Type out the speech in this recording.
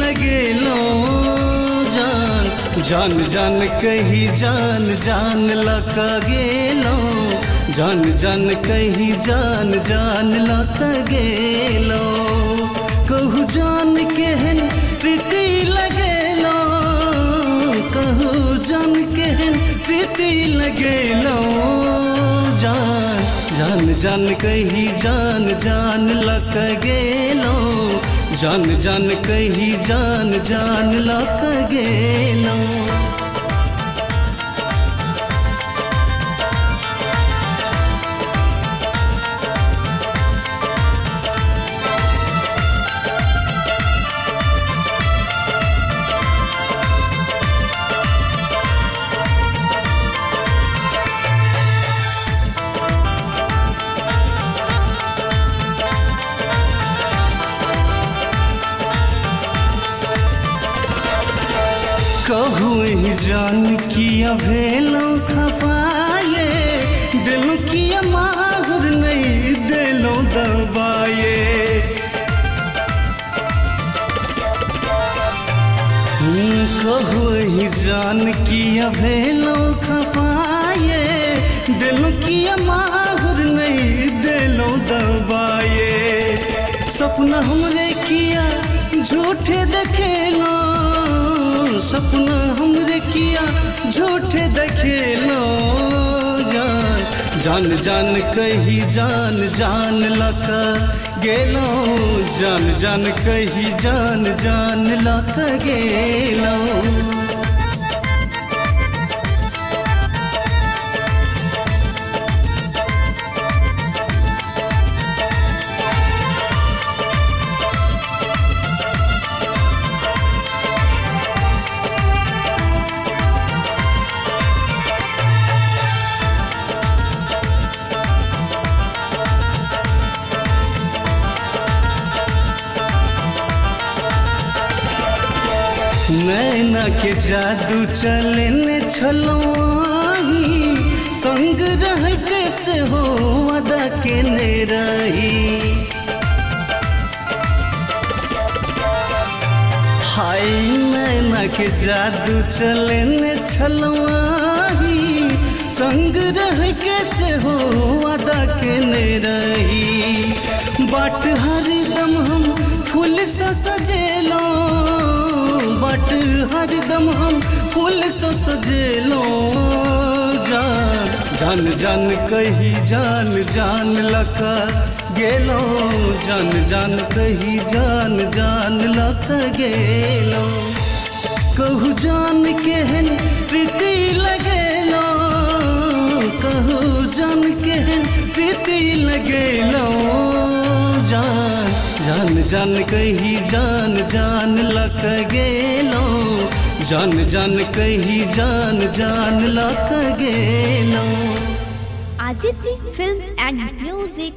लगेलो जान जान जान कही जान जान लक गेलो जान जान कही जान जान लक गेलो। कहू जान केहन प्रीति लगेलो कहू जान केहन प्रीति लगेलो जान जान जान कही जान जान लक गेलो जान जान कही जान जान लक गेलो। कहू जान किया भेलो खफाए दिलों किया माहुर नहीं दिलो दबाए। कहू जान किया भेलो खफाए दिलों किया माहुर नहीं दिलो दबाए। सपना हमरे किया झूठे देखेलो सपना हमरे किया झूठे देखेलो जान जान जान कही जान जान लक गेलो जान जान कही जान जान लक गेलो। नैना के जादू चलने छलो संग रह कैसे हो अदा के ने रही। हाय नैना के जादू चलने छलो संग रह कैसे हो अदा के ने रही। बाट हरदम हम फूल से सजेलो बाट हरदम हम फूल से सजेलो जान जान जान कही जान जान लक गेलो जान जान कही जान जान लक गेलो। कहू जान केहन प्रीति लगेलो कहू जान केहन प्रीति लगेलो जान जान जान कही जान जान लक गेलो जान जान कही जान जान लक गेलो। Aditya films and music.